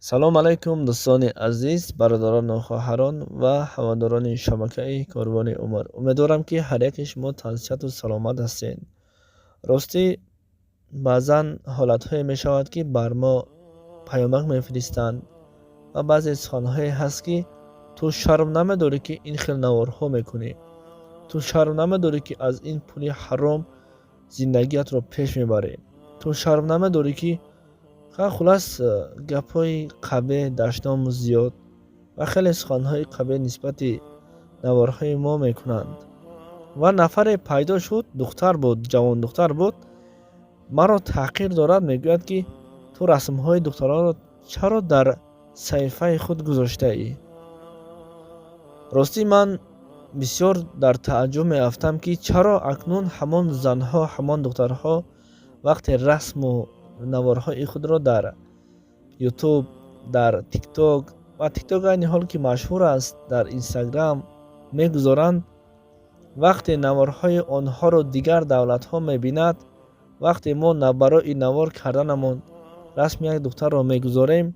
Салом алайкум, дӯстони азиз, бародарону хоҳарон ва ҳаводорони шабакаи Корвони Умр. Умедворам, ки ҳар яке шумо тансиҳату саломат ҳастед. Ростӣ, баъзан ҳолатҳое мешавад, ки бар мо паёмак мефиристанд ва баъзе суханҳое ҳаст, ки ту шарм намедорӣ, ки ин хел наворҳо мекунӣ, ту шарм намедорӣ, ки аз ин пули ҳаром зиндагиятро пеш мебарӣ, ту шарм намедорӣ, ки хулас, гапҳои қабеҳ, дашному зиёд ва хеле суханҳои қабеҳ нисбати наворҳои мо мекунанд. Ва нафаре пайдо шуд, духтар буд, ҷавондухтар буд, маро таҳқир дорад, мегӯяд, ки ту расмҳои духтаронро чаро дар саҳифаи худ гузоштаӣ? Ростӣ, ман бисёр дар тааҷҷуб меафтам, ки чаро акнун ҳамон занҳо, ҳамон духтарҳо вақте расму наворҳои худро дар Ютуб, дар Тикток, ва Тикток айни ҳол ки машҳур аст, дар Инстаграм мегузоранд, вақте наворҳои онҳоро дигар давлатҳо мебинад, вақте мо барои навор карданамон расми як духтарро мегузорем,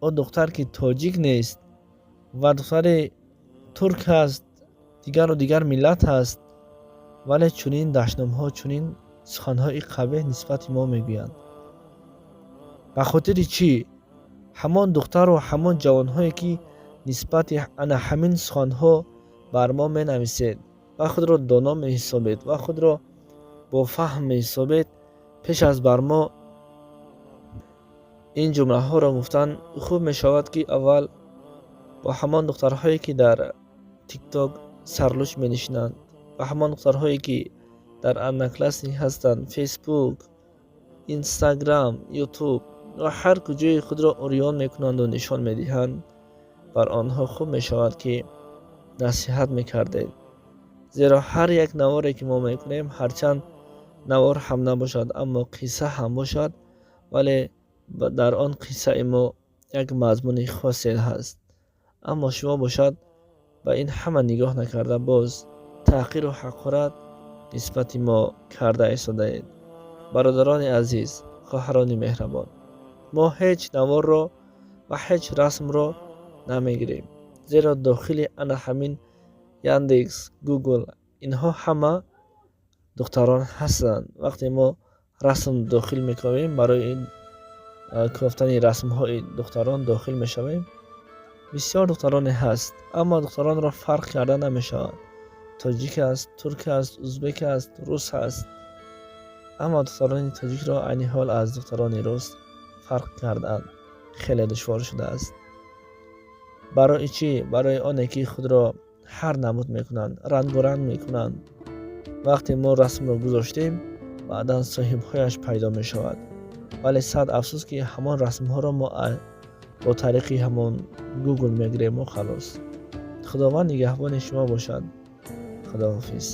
он духтар, ки тоҷик нест ва духтари турк аст, дигару дигар миллат аст, вале чунин дашномҳо, чунин суханҳои қабеҳ нисбати мо мегӯянд. Ба хотири чӣ? Ҳамон духтару ҳамон ҷавонҳое, ки нисбати ана ҳамин суханҳо бар мо менависед ва худро доно меҳисобед ва худро бофаҳм меҳисобед, пеш аз бар мо ин ҷумлаҳоро гуфтан, хуб мешавад, ки аввал бо ҳамон духтарҳое, ки дар Тикток сарлӯч менишинанд, ва ҳамон духтарҳое, ки дар Одноклассник ҳастанд, Фейсбук, Инстаграм, Ютуб ва ҳар куҷои худро урён мекунанду нишон медиҳанд, бар онҳо хуб мешавад, ки насиҳат мекардед. Зеро ҳар як наворе, ки мо мекунем, ҳарчанд навор ҳам набошад, аммо қисса ҳам бошад, вале дар он қиссаи мо як мазмуни хосе ҳаст. Аммо шумо бошад, ба ин ҳама нигоҳ накарда, боз таҳқиру ҳақорат нисбати мо карда истодаед. Бародарони азиз, хоҳарони меҳрабон, мо ҳеҷ наворро ва ҳеҷ расмро намегирем, зеро дохили ана ҳамин Яндекс, Гугл, инҳо ҳама духтарон ҳастанд. Вақте мо расм дохил мекунем, барои кофтани расмҳои духтарон дохил мешавем, бисёр духтароне ҳаст, аммо духтаронро фарқ карда намешавад: тоҷик аст, турк аст, узбек аст, рус аст. Аммо духтарони тоҷикро айни ҳол аз духтарони рус фарқ кардан хеле душвор шудааст. Барои чӣ? Барои оне ки худро ҳар намуд мекунанд, рангоранг мекунанд. Вақте мо расмро гузоштем, баъдан соҳибҳояш пайдо мешавад, вале сад афсӯс, ки ҳамон расмҳоро мо бо тариқи ҳамон Гугл мегирему халос. Худованд нигаҳбони шумо бошад. Худоҳофиз.